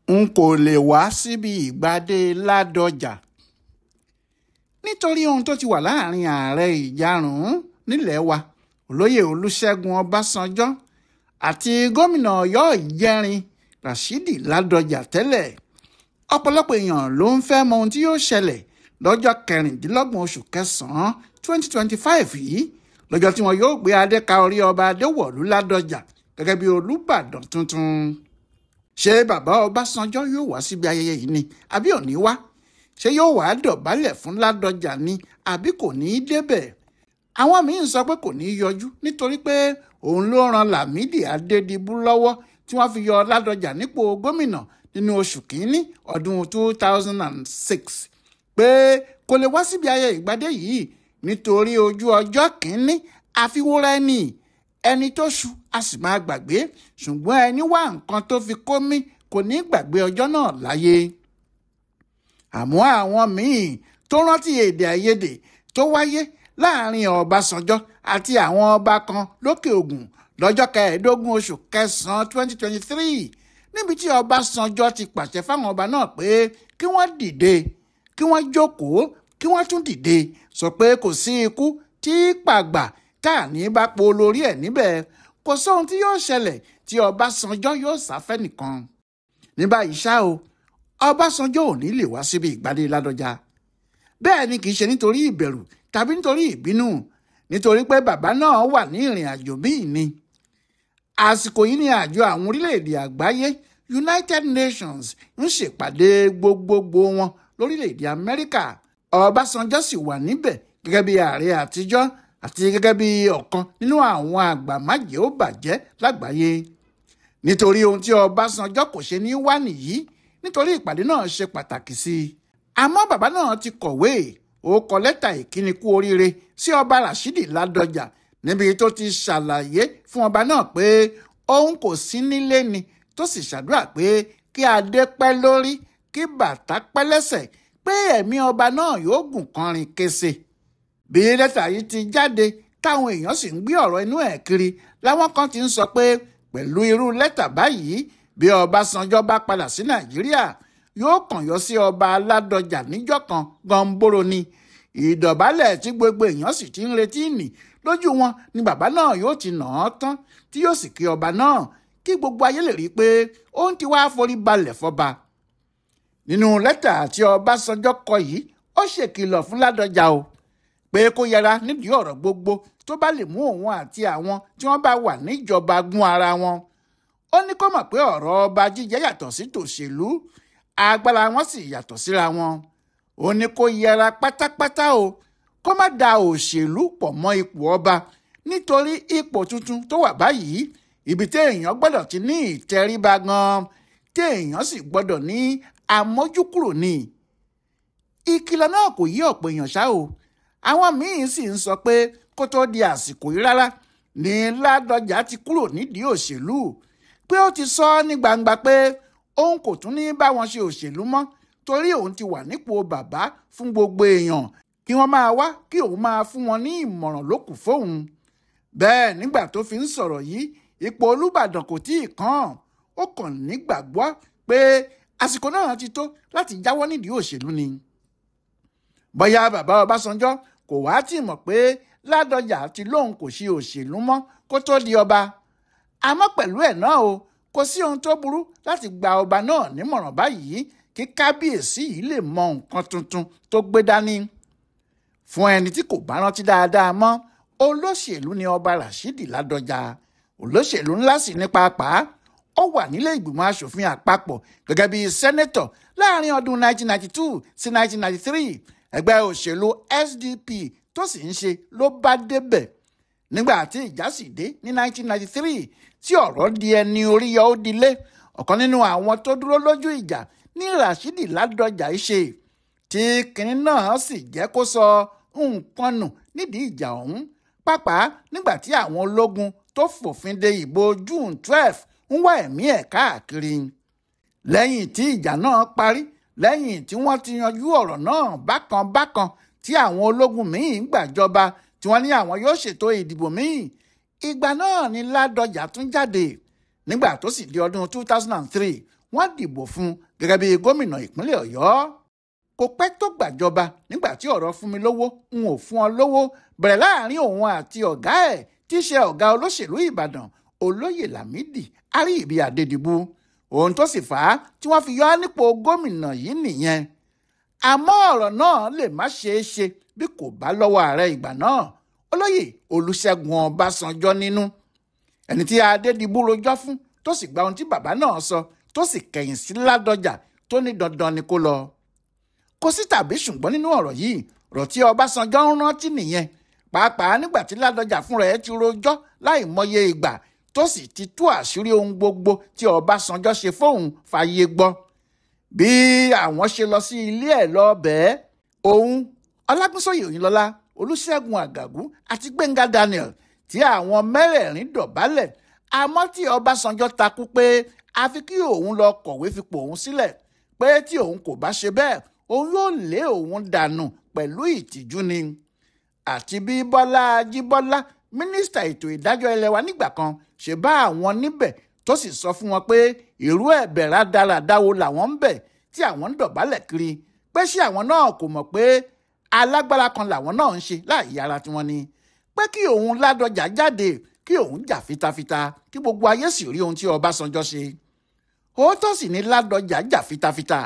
N kò lè wá síbi ìgbàdé Ládọjà nítorí ohun tó ti wà láàrin ààrẹ ìjarùn-ún nílẹ̀ wa, Olóyè Olúṣẹ́gun Ọbásanjọ́, àti gómìnà Ọ̀yọ́ ìjẹrin Rashidi Ládọjà tẹ́lẹ̀. Ọ̀pọ̀lọpọ̀ èèyàn ló ń fẹ́ mọ ohun tí yóò ṣẹlẹ̀ lọ́jọ́ 26 oṣù kẹsàn-án 2025 yìí, lọ́jọ́ tí wọn yóò gbé adé ka orí ọba Adéwọ̀lú Ládọjà gẹ́gẹ́ bí Olúbàdàn tuntun. Ṣé bàbá Ọbásanjọ́ yóò wá síbi ayẹyẹ yìí ni àbí ò ní wá? Ṣé yóò wá dọ̀bálẹ̀ fún Ládọjà ni àbí kò ní í débẹ̀? Àwọn míín sọ pé kò ní í yọjú nítorí pé òun ló ran Lámìdí Adédìbú lọ́wọ́ tí wọ́n fi yọ Ládọjà nípò gómìnà nínú oṣù kínní ọdún 2006, pé kò lè wá síbi ayẹyẹ ìgbadé yìí nítorí ojú ọjọ́ kínní àfiwúrẹ́ ni ẹni tó ṣu a sì máa gbàgbé, ṣùgbọ́n ẹni wá nǹkan tó fi kó mi kò ní gbàgbé ọjọ́ náà láyé. Àmọ́ àwọn míín tó rántí èdè àìyedè tó wáyé láàrin Ọbásanjọ́ àti àwọn ọba kan lókè Ògùn lọ́jọ́ 15 oṣù kẹsàn-án 2023, níbi tí Ọbásanjọ́ ti pàṣẹ fáwọn ọba náà pé kí wọ́n dìde, kí wọ́n jókòó, kí wọ́n tún dìde, sọ pé kò sí ikú tí pàgbà tá à ní bá po lórí ẹ̀ níbẹ̀, kò sóhun tí yóò ṣẹlẹ̀ tí Ọbásanjọ́ yóò sáfẹ́ nìkan. Ní báyìí ṣá o, Ọbásanjọ́ ò ní lè wá síbi ìgbàdé Ládọjà. Bẹ́ẹ̀ ni kì í ṣe nítorí ìbẹ̀rù tàbí nítorí ìbínú, nítorí pé bàbá náà wà ní ìrìn àjò míì ni. Àsìkò yìí ni àjọ àwọn orílẹ̀-èdè àgbáyé United Nations ń ṣèpàdé gbogbogbò wọn lórílẹ̀-èdè Amẹ́ríkà. Ọbásanjọ́ sì wà níbẹ̀ gẹ́gẹ́ bí ààrẹ àtijọ́ àti gẹ́gẹ́ bí ọ̀kan nínú àwọn àgbà májèó bàjẹ́ lágbàáyé. Nítorí ohun tí Ọbásanjọ́ kò ṣe ní wá nìyí, nítorí ìpàdé náà ṣe pàtàkì sí i. Àmọ́ bàbá náà ti kọ̀wé, ó kọ lẹ́tà ìkíni kú oríire sí ọba Rashidi Ládọjà níbi tó ti ṣàlàyé fún ọba náà pé òun kò sí nílé ni, tó sì ṣàdúrà pé kí adé pẹ́ lórí, kí bàtà pẹ́ lẹ́sẹ̀, pé ẹ̀mí ọba náà yóò gùn kọrin kése. Bí lẹ́tà yìí ti jáde táwọn èèyàn sì ń gbé ọ̀rọ̀ inú ẹ̀ kiri, láwọn kan ti ń sọ pé pẹ̀lú irú lẹ́tà báyìí, bí Ọbásanjọ́ bá padà sí Nàìjíríà yóò kàn yọ sí ọba Ládọjà níjọ́ kan gọ̀ǹbòrò ni. Ìdọ̀bálẹ̀ tí gbogbo èèyàn sì ti ń retí nì lójú wọn ni bàbá náà yóò ti nà án tán, tí yóò sì kí ọba náà kí gbogbo ayé lè rí i pé ó ń ti wá forí balẹ̀ fọba. Nínú lẹ́tà tí Ọbásanjọ́ kọ yìí, ó ṣèkìlọ̀ fún Ládọjà o pé kó yẹra nídìí ọ̀rọ̀ gbogbo tó bá lè mú òun àti àwọn tí wọ́n bá wà níjọba gún ara wọn. Ó ní kó mọ̀ pé ọ̀rọ̀ ọba jíjẹ yàtọ̀ sí tòṣèlú, agbára wọn sì yàtọ̀ síra wọn. Ó ní kó yẹra pátápátá o, kó má da òṣèlú pọ̀ mọ́ ipò ọba, nítorí ipò tuntun tó wà báyìí, ibi téèyàn gbọ́dọ̀ ti ní ìtẹríba gan-an, téèyàn sì gbọ́dọ̀ ní àmójúkúrò ni. Ìkìlọ̀ náà kò yí ọ̀pọ̀ èèyàn ṣá o. Àwọn míín sì ń sọ pé kó tó di àsìkò yìí rárá ni Ládọjà ti kúrò nídìí òṣèlú, pé ó ti sọ ní gbangba pé òun kò tún ní bá wọn ṣe òṣèlú mọ́ torí òun ti wà nípò bàbá fún gbogbo èèyàn, kí wọ́n máa wá kí òun máa fún wọn ní ìmọ̀ràn lókù fóun. Bẹ́ẹ̀ nígbà tó fi ń sọ̀rọ̀ yìí, ipò Olúbàdàn kò tí ì kàn, ó kàn nígbàgbọ́ pé àsìkò náà ti tó láti jáwọ́ nídìí òṣèlú ni. Bóyá bàbá Ọbásanjọ́ kò wá tí mọ̀ pé Ládọjà ti lóun kò ṣe òṣèlú mọ́ kó tó di ọba. Àmọ́ pẹ̀lú ẹ̀ náà o, kò sí ohun tó burú láti gba ọba náà nímọ̀ràn báyìí kí kábíyèsí yìí lè mọ nǹkan tuntun tó gbé dání. Fún ẹni tí kò bá rántí dáadáa mọ́, olóṣèlú ni ọba Rashidi Ládọjà. Olóṣèlú ńlá sì ní pàápàá. Ó wà nílé ìgbìmọ̀ asòfin àpapọ̀ gẹ́gẹ́ bí sẹ́nẹ́tọ̀ láàrin ọdún 1992 sí 1993. Ẹgbẹ́ òṣèlú SDP tó sì ń ṣe ló bá débẹ̀. Nígbà tí ìjà sì dé ní 1993 tí ọ̀rọ̀ di ẹni orí yọ ó dilé, ọ̀kan nínú àwọn tó dúró lójú ìjà ní Rashidi Ládọjà ṣe, tí kinní náà sì jẹ́ kó sọ nǹkan nù nídìí ìjà ọ̀hún, pàápàá nígbà tí àwọn ológun tó fòfin de ìbò June 12 ń wá ẹ̀mí ẹ̀ káàkiri. Lẹ́yìn tí ìjà náà parí, lẹ́yìn tí wọ́n ti yanjú ọ̀rọ̀ náà bákan bákan tí àwọn ológun míì gbàjọba tí wọ́n ní àwọn yóò ṣètò ìdìbò míì, ìgbà náà ni Ládọjà tún jáde. Nígbà tó sì di ọdún 2003, Wọ́n dìbò fún gẹ́gẹ́ bí gómìnà ìpínlẹ̀ Ọ̀yọ́. Kò pẹ́ tó gbàjọba nígbà tí ọ̀rọ̀ fún mi lówó n ò fún ọ lówó bẹ̀rẹ̀ láàrin òun àti ọ̀gá ẹ̀ tí í ṣe ọ̀gá olóṣèlú Ìbàdàn, Olóyè Lámìdí Àríyìbí Adédìbú. Ohun tó sì fà á tí wọ́n fi yọ á nípò gómìnà yìí nìyẹn. Àmọ́ ọ̀rọ̀ náà lè má ṣeé ṣe bí kò bá lọ́wọ́ ààrẹ ìgbà náà, Olóyè Olúṣẹ́gun Ọbásanjọ́ nínú. Ẹni tí Adédìbú rojọ́ fún tó sì gba ohun tí bàbá náà sọ tó sì kẹ̀yìn sí Ládọjà tó ní dandan ni kó lọ. Kò sí tàbí ṣùgbọ́n nínú ọ̀rọ̀ yìí, ọ̀rọ̀ tí Ọbásanjọ́ ń rántí nìyẹn, pàápàá nígbà tí Ládọjà fúnra ẹ̀ ti rojọ́ láì mọye ìgbà tó sì ti tú àṣírí ohun gbogbo tí Ọbásanjọ́ ṣe fóun fàyè gbọ́. Bí àwọn ṣe lọ sí ilé ẹ̀ lọ bẹ́ẹ̀, òun Ọlágúnsóyè Òyìnlọ́lá, Olúṣẹ́gun Àgàgú àti Gbẹ́ngà Daniel tí àwọn mẹ́rẹ̀ẹ̀rin dọ̀bálẹ̀, àmọ́ tí Ọbásanjọ́ takú pé àfi kí òun lọ kọ̀wé fipò òun sílẹ̀, pé tí òun kò bá ṣe bẹ́ẹ̀ òun yóò lé òun dànù pẹ̀lú ìtìjú ni. Àti bí Bọ́lá Ajíbọ́lá, mínísítà ètò ìdájọ́ ilẹ̀ wa nígbà kan, ṣe bá àwọn níbẹ̀ tó sì sọ fún wọn pé irú ẹ̀bẹ̀ rádaràda wo làwọn ń bẹ̀ tí àwọn ń dọ̀bálẹ̀ kiri, pé ṣé àwọn náà kò mọ̀ pé alágbára kan làwọn náà ń ṣe láàyè ara tiwọn ni, pé kí òun Ládọjà jáde kí òun jà fitafita kí gbogbo ayé sì rí ohun tí Ọbásanjọ́ ṣe. Òótọ́ sì ni Ládọjà jà fitafita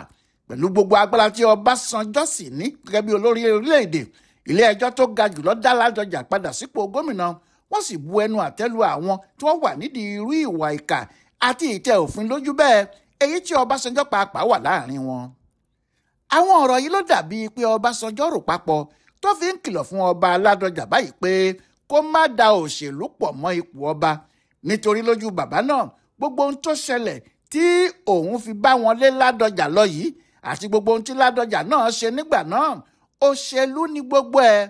pẹ̀lú gbogbo agbára tí Ọbásanjọ́ sì ní gẹ́gẹ́ bí olórí orílẹ̀-èdè. Ilé ẹjọ́ tó ga jùlọ dá Ládọjà padà sípò gómìnà, wọ́n sì bu ẹnu àtẹ́lu àwọn tí wọ́n wà nídìí irú ìwà ìkà àti ìtẹ̀ òfin lójú bẹ́ẹ̀, èyí tí Ọbásanjọ́ pàápàá wà láàrin wọn. Àwọn ọ̀rọ̀ yìí ló dàbí pé Ọbásanjọ́ rò papọ̀ tó fi ń kìlọ̀ fún ọba Ládọjà báyìí pé kó má da òṣèlú pọ̀ mọ́ ipò ọba, nítorí lójú bàbá náà gbogbo ohun tó ṣẹlẹ̀ tí òun fi bá wọn lé Ládọjà lọ yìí àti gbogbo ohun tí Ládọjà náà ṣe nígbà náà, òṣèlú ni gbogbo ẹ̀,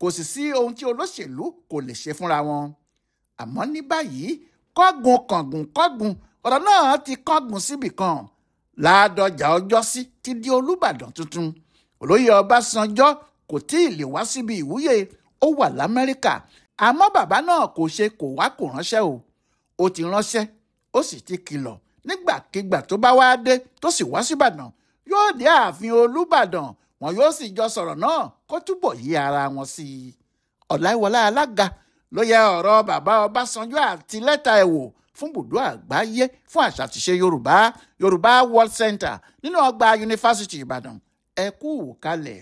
kò sì sí ohun tí olóṣèlú kò lè ṣe fúnra wọn. Àmọ́ ní báyìí kọ́gun kàngùn kọ́gun ọ̀rọ̀ náà ti kọ́gun síbì kan. Ládọjà ọjọ́sí ti di Olúbàdàn tuntun. Olóyè Ọbásanjọ́ kò tí ì lè wá síbi ìwúyè, ó wà l'Amẹ́ríkà, àmọ́ bàbá náà kò ṣe kò wá kò ránṣẹ́ o. Ó ti ránṣẹ́, ó sì ti kìlọ̀ nígbàkigbà tó bá wá dé tó sì wá síbàdàn, yóò dé ààfin Olúbàdàn, wọn yóò sì jọ sọ̀rọ̀ náà kó túbọ̀ yí ara wọn sí i. Ọláìwọlá Alága ló yẹ ọ̀rọ̀ bàbá Ọbásanjọ́ àti lẹ́tà ẹ̀ wò fún bùdó àgbáyé fún àṣà àtiṣe Yorùbá, Yorùbá World Center nínú ọgbà Yunifásítì Ìbàdàn. Ẹ kú kalẹ̀.